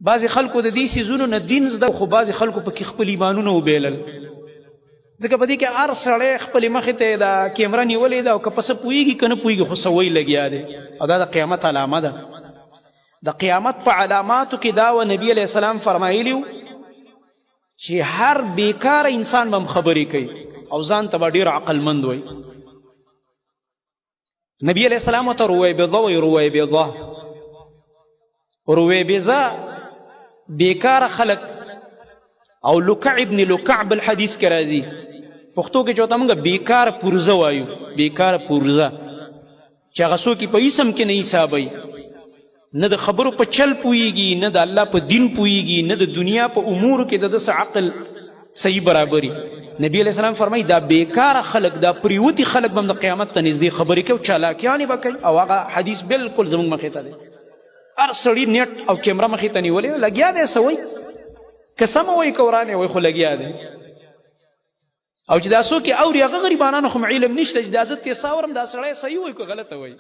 بعضې خلکو د دې څیزونو نه دین زده، خو بعضې خلکو پکې خپل ایمانونه وبیلل، ځکه په دې کې هر سړی خپلې مخې ته دا کیمره نیولې ده، او که په څه پوهېږي که نه پوهېږي خو څه وایي لګیا دی. او دا د قیامت علامه ده. د قیامت په علاماتو کې دا و نبی علیه السلام فرمایلی چې هر بیکاره انسان به هم خبرې کوي او ځان ته به ډېر عقلمند وایي. نبی علیہ السلام ته رویبضه وایي، رویبضه، رویبضه بیکاره خلک. او لکع ابن لکع بل حدیث کې راځي، پښتو کې چې ته موږ بیکار پرزه وایو، بیکار پرزه چې هغه څوک په اسم کې نه حسابوي، نه د خبرو په چل پوهیږي، نه د الله په دین پوهیږي، نه د دنیا په امورو کې د ده عقل صحیح برابري. نبی علیہ السلام فرمایي دا بیکاره خلک، دا پریوتی خلک به د قیامت ته نږدې خبرې کوي، چالاکیانې به کوي. او هغه حدیث بالکل زموږ مخې ته دی، هر سړي نیټ او کیمره مخې ته نیولې لګیا دی، څه وایي که سمه وایي که ورانې وایي، خو لګیا دی. او چې دا څوک یې اوري هغه غریبانانو خو علم نشته چې دا زه ترې څه اورم، دا سړی صحیح وایي که غلطه وایي.